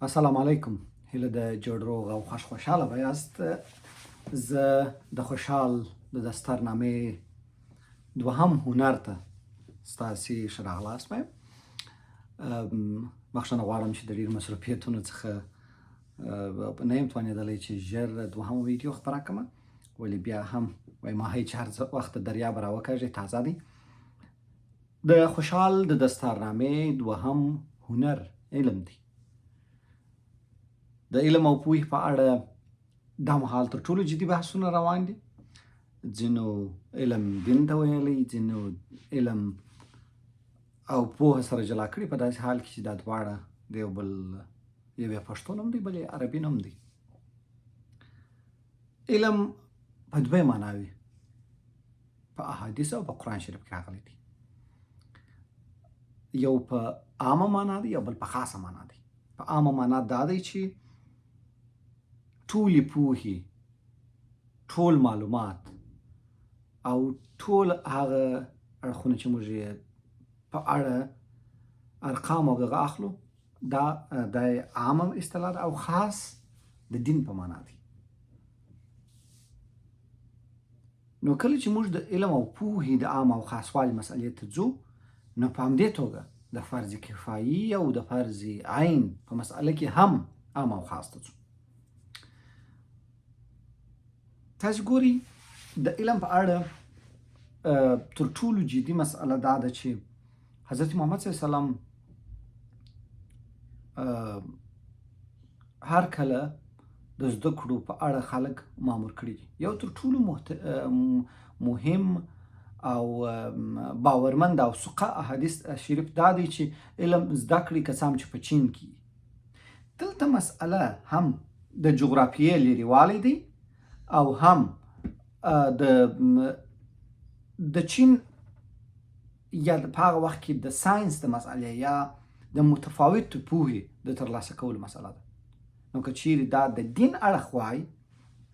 السلام علیکم، هیله ده جوړ روغ او خوش خوشحاله به یاست. زه د خوشحال د دستارنامې دوهم هنر ته ستاسې ښه راغلاست وایم. بخښنه غواړم چې د ډېرو مصروفیتونو څخه نه یم توانېدلی چې ژر دوهمه ویډیو خپره کړم، ولې بیا هم وایي ماهی چې هر وخت د دریابه راوکاږي تازه دی. د خوشحال د دستارنامې دوهم هنر علم دی. د علم او پوهې په اړه دا مهال تر ټولو جدي بحثونه روان دي. ځینو علم دین ته ویلی، ځینو علم او پوهه سره جلا کړي، په داسې حال کې چې دا دواړه د یو بل، یو یې پښتو نوم دی، بل یې عربي نوم دی. علم په دوه معناوي په احادیث او په قرآن شریف کې راغلی دی. یو په عامه معنا دی، یو بل په خاصه معنا دی. په عامه معنا دا دی چې ټولې پوهې، ټول معلومات او ټول هغه اړخونه چې موږ یې په اړه ارقام او دغه اخلو، دا د عامه اصطلاح ده او خاص د دین په معنا دی. نو کله چې موږ د علم او پوهې د عام او خاصوالي مسئلې ته ځو، نو په همدې توګه د فرض کفایي او د فرض عین په مسئله کې هم عام او خاص ته ځو. تاسو ګوري د علم په اړه تر ټولو جدي مسئله دا ده چې حضرت محمد صلی الله علیه وسلم هر کله د زده کړو په اړه خلک مامور کړي دي. یو تر ټولو مهم او باورمند او ثقه احادیث شریف دا دی چې علم زده کړي، که څه هم چې په چین کې. دلته مسئله هم د جغرافیې لیرېوالی دی او هم د چین یا په هغه وخت کې د ساینس د مسئلې یا د متفاوت پوهې د ترلاسه کولو مسئله ده. نو که چیرې دا د دین اړخ وای،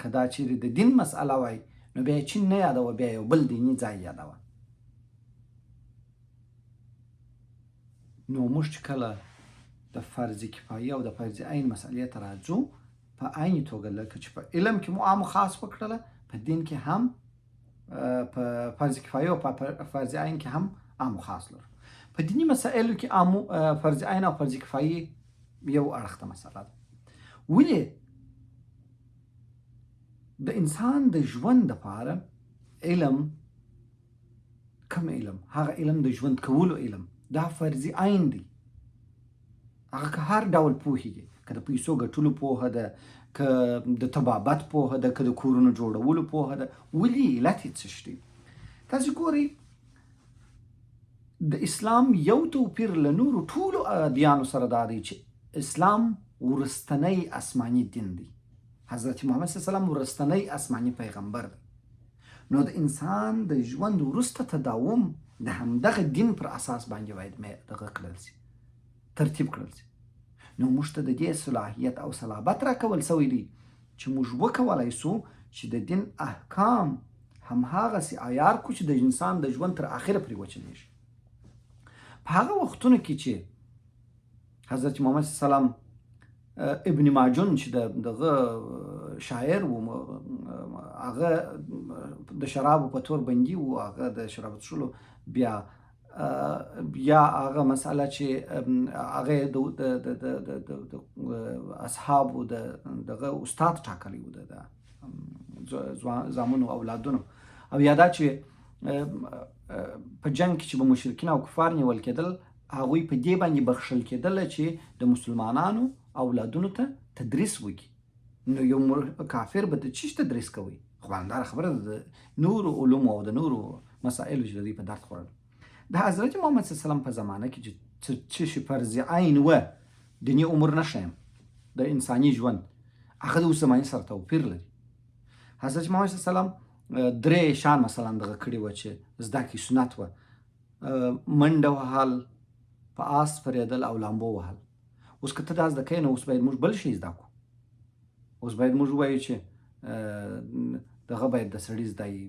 که دا چیرې د دین مسئله وای، نو بیا چین نه یادوه، بیا یو بل دیني ځای یادوه. نو موږ چې کله د فرض کفایي او د فرض عین مسئلې ته راځو، په عین توګه لکه چې په علم کې مو عام خاص وکړله، په دین کې هم په فرض کفایي او په فرض عین کې هم عام خاص لرو. په دیني مسائلو کې عام فرض عین او فرض کفایي یو اړخ ته مسئله ده. ولې د انسان د ژوند لپاره علم، کوم علم، هغه علم د ژوند کولو علم، دا فرض عین دی. هغه که هر ډول پوهې دي، که د پیسو ګټلو پوهه ده، که د طبابت پوهه ده، که د کورونو جوړولو پوهه ده، ولې علت یې څه شي؟ تاسو ګورئ د اسلام یو توپیر له نورو ټولو ادیانو سره دا دی چې اسلام ورستنی آسماني دین دی. حضرت محمد صلی الله علیه وسلم ورستنی آسماني پیغمبر دی. نو د انسان د ژوند وروسته تداوم د همدغه دین پر اساس باندې باید دغه کړل شي، ترتیب کړل شي. نو موږ ته د دې صلاحیت او صلابت راکول شوی دی چې موږ وکولای شو چې د دین احکام هم هغسې عیار کړو چې د انسان د ژوند تر اخره پرې وچلېږي. په هغه وختونو کې چې حضرت محمد صلی الله علیه وسلم ابن ماجون چې دغه شاعر و، هغه د شرابو په تور بندي و، هغه د شرابو څښلو بیا یا هغه مسئله چې هغه د د د د د اصحابو د دغه استاد ټاکلی و، د زامنو اولادونو، او یا دا چې په جنگ کې چې به مشرکین او کفار نیول کېدل، هغوی په دې باندې بخښل کېدل چې د مسلمانانو اولادونو ته تدریس وکړي. نو یو کافر به د چیش تدریس کوي؟ خو همداره خبره ده د نورو علومو او د نورو مسائلو چې د دوی په درد خوړل. د حضرت محمد صلی الله علیه وسلم په زمانه کې چې څه شي فرض عین وه، دیني امور نه ښیم، د انساني ژوند هغه د اوس زمانې سره توپیر لري. حضرت محمد صلی الله علیه وسلم درې شان مثلا دغه کړي وه چې زده کړي سنت وه، منډه وهل، په آس سپرېدل او لامبو وهل. اوس که ته دا زده کوې، نو اوس باید موږ بل شی زده کړو. اوس باید موږ ووایو چې دغه باید د سړي زده وي،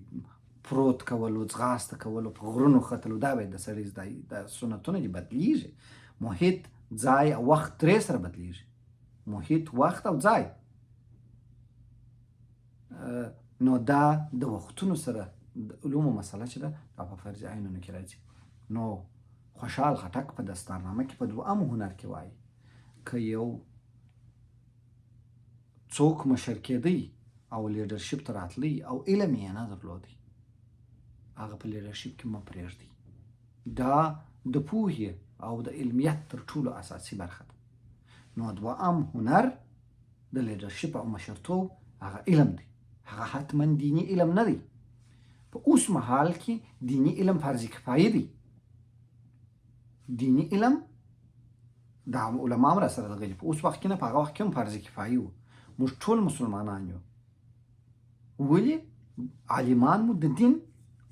پروت کولو، ځغاسته کولو، په غرونو ختلو، دا باید د سړي زده وي. دا سنتونه دي بدلیږي، محیط، ځای او وخت درې سره بدلیږي. محیط، وخت او ځای. نو دا د وختونو سره د علومو مسله چې ده، دا په فرض عینونو کې راځي. نو خوشحال خټک په دستارنامه کې په دوهم هنر کې وایي، که یو څوک مشر کېدی او leadership ته راتلی او علم یې نه درلودی، هغه په leadership کې مه پرېږدئ. دا د پوهې او د علمیت تر ټولو اساسي برخه ده. نو دوهم هنر د leadership او مشرتوب هغه علم دی، هغه حتما دیني علم نه دی. په اوس مهال کې دیني علم فرض کفایي دی. دیني علم دا علما هم را سره دغه دي، په اوس وخت کې نه، په هغه وخت کې هم فرض کفایي وو. موږ ټول مسلمانان یو، ولې عالمان مو د دین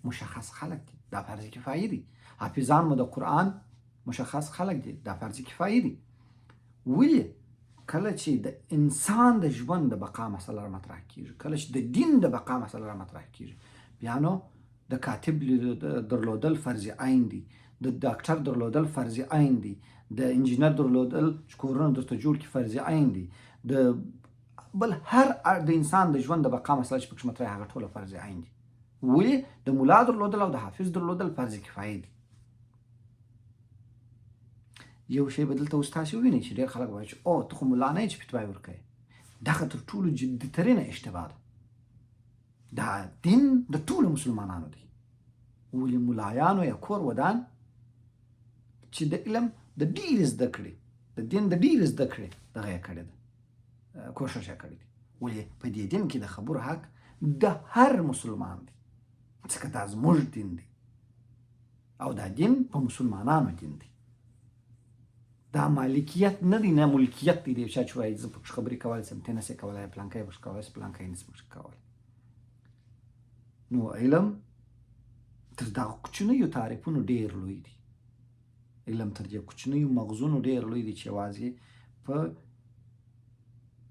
مشخص خلک دي، دا فرض کفایي دی. حافظان مو د قرآن مشخص خلک دي، دا فرض کفایي دی. ولې کله چې د انسان د ژوند د بقا مسله را مطرح کیږي، کله چې د دین د بقا مسله را مطرح کیږي، بیا نو د کاتب درلودل فرض عین دی، د ډاکټر درلودل فرض عین دی، د انجینر درلودل چې کورونه درته جوړ کړي فرض عین دی، د بل هر د انسان د ژوند د بقا مسله چې پکې مطرح، هغه ټوله فرض عین دی. ولې د ملا درلودل او د حافظ درلودل فرض کفایي دی. یو شی به دلته اوس تاسې ووینئ چې ډېر خلک وایي چې او ته خو ملا نه یې چې فتوا یې ورکوې. دغه تر ټولو جدي ترینه اشتباه ده. دا دین د ټولو مسلمانانو دی، ولې ملایانو یې کور ودان چې د علم د ډېرې زده کړې، د دین د ډېرې زده کړې دغه یې کړې ده، کوښښ یې کړی دی. ولې په دې دین کې د خبرو حق د هر مسلمان دی، ځکه دا زموږ دین دی او دا دین په مسلمانانو دین دی. دا مالکیت نه دی، نه ملکیت دی. یو چا چې وایي زه پکې خبرې کولی شم، ته نه شې کولی، پلانکی پکې کولی شي، پلانکی نه شي پکې کولی. نو علم تر دغه کوچنیو تعریفونو ډېر لوی دی. علم تر دې کوچنیو مغزونو ډېر لوی دی چې یوازې په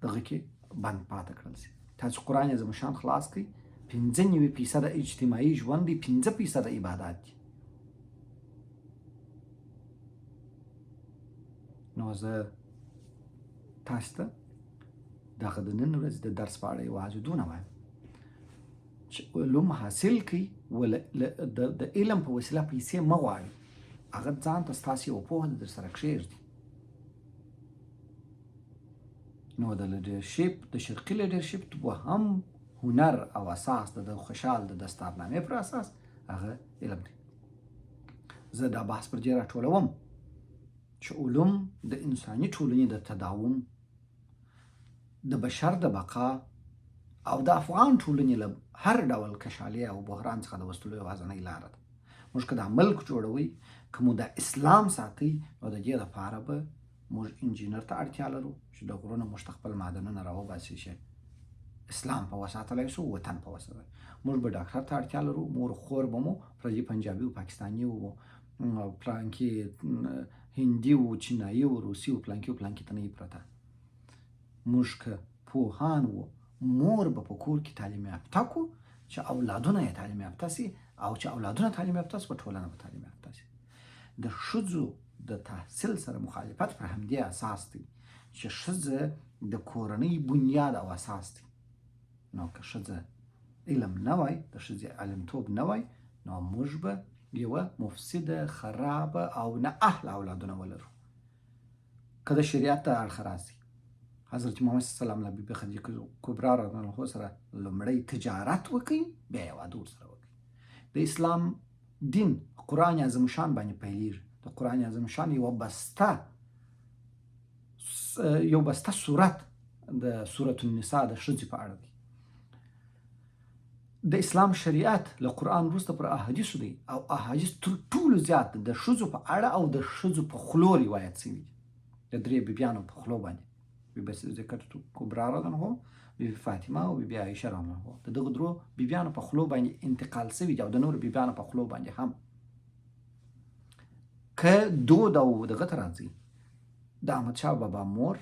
دغه کې بند پاته کړل شي. تاسو قرآن عظیم شان خلاص کړئ، 95% اجتماعي ژوند دی، 5% عبادات دي. نو زه تاسو ته دغه د نن ورځې د درس په اړه یوازې دونه وایم چې علوم حاصل کړئ، د علم په وسیله پیسې مه غواړئ، هغه ځان ته ستاسو یوه پوهه در سره کښېږدي. نو د leadership، د شرقي leadership دوهم هنر او اساس د خوشحال د دستارنامې پر اساس هغه علم دی. زه دا بحث پر دې راټولوم چې علوم د انساني ټولنې د تداوم، د بشر د بقا او د افغان ټولنې له هر ډول کشالې او بحران څخه د وستلو یوازنۍ لاره ده. موږ که دا ملک جوړوئ، که مو دا اسلام ساتئ، نو د دې لپاره به موږ انجینر ته اړتیا لرو چې د غرونو موږ ته خپل معدنونه راوباسي چې اسلام په وساتلی شو، وطن په وساتلی. موږ به ډاکټر ته اړتیا لرو، مور خور به مو پردي پنجابي او پاکستاني او پلانکي هندي او چینایي او روسي او پلانکي او پلانکي ته نه پرته. موږ که پوهان وو، مور به په کور کې تعلیم یافته کو چې اولادونه یې تعلیم یافته سي، او چې اولادونه تعلیم یافته سي، په ټولنه به تعلیم یافته سي. د ښځو د تحصیل سره مخالفت پر همدې اساس دی چې ښځه د کورنۍ بنیاد او اساس دی. نو که ښځه علم نه وای، د ښځې عالمتوب نه وای، نو موږ به یوه مفسده، خرابه او نه اهله اولادونه ولرو. که د شریعت د اړخه راسي، حضرت محمد صلی الله علیه وسلم له بیبي خدیجه کبرا رضی الله عنها سره لومړی تجارت وکړي، بیا یې واده ورسره وکړي. د اسلام دین قرآن عظیم شان باندې پیلېږي. د قرآن عظیم شان یو بسته سورت د سورة النساء د ښځې په اړه دی. د اسلام شریعت له قرآن وروسته پر احادیثو دی، او احادیث تر ټولو زیات د ښځو په اړه او د ښځو په خولو روایت شوي دي. د درې بیبیانو په خولو باندې، بیبي صدیقه کبرا رضی الله عنها، بیبي فاطمه او بیبي عایشه رضی الله عنها، د دغو درو بیبیانو په خولو باندې انتقال شوي دي، او د نورو بیبیانو په خولو باندې هم. که دود او دغه ته راځي، د احمدشاه بابا مور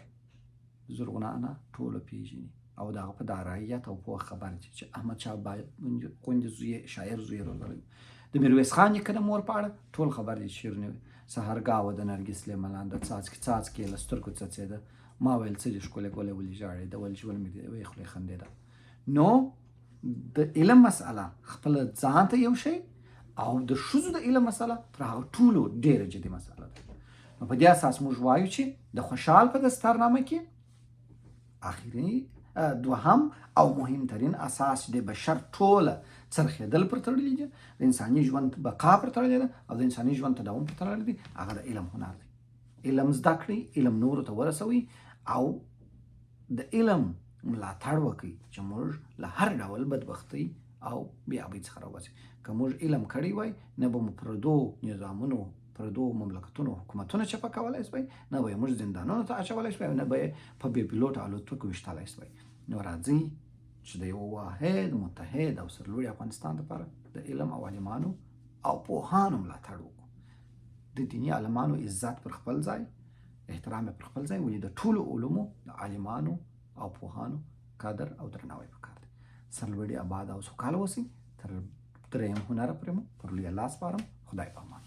زرغونه انا ټولو پیژني او د هغه په دارایت او پوهه خبر دي چې احمدشاه بابا غوندې زوی، شاعر زوی روزلی. د میرویس خان نیکه د مور په اړه ټول خبر دي چې شیریني سحرګاه وه د نرګس لېمه لانده، څاڅکي څاڅکي یې له سترګو څڅېده. ما ویل څه دې ښکلې ګلې ولې ژاړې؟ ده ویل ژوند مې د یوې خولې خندېده. نو د علم مسئله خپل ځان ته یو شی او د ښځو د علم مسئله تر هغه ټولو ډېره جدي مسئله ده. نو په دې اساس موږ وایو چې د خوشحال په دستارنامه کې اخري، دوهم او مهمترین اساس د بشر ټوله څرخېدل پر تړلي دي، د انساني ژوند بقا پر تړلې ده او د انساني ژوند تداوم پر تړلی دی، هغه د علم هنر دی. علم زده کړئ، علم نورو ته ورسوئ او د علم ملاتړ وکړئ چې موږ له هر ډول بدبختۍ او بې ابۍ څخه راوباسي. که موږ علم کړی وای، نه به مو پردو نظامونو، پردو مملکتونو حکومتونه چپه کولای سوای، نه به یې موږ زندانونو ته اچولای سوای او نه به یې په بې پیلوټه الوتکو ویشتلای سوای. نو راځئ چې د یو واحد، متحد او سرلوړي افغانستان لپاره د علم او عالمانو او پوهانو ملاتړ وکړو. د دیني عالمانو عزت پر خپل ځای، احترام پر خپل ځای، ولې د ټولو علومو د عالمانو او پوهانو قدر او درناوی پکار دی. سرلوړي، آباد او سوکاله اوسئ. تر دریم هنره پورې مو پر لوی الله سپارم. خدای په امان.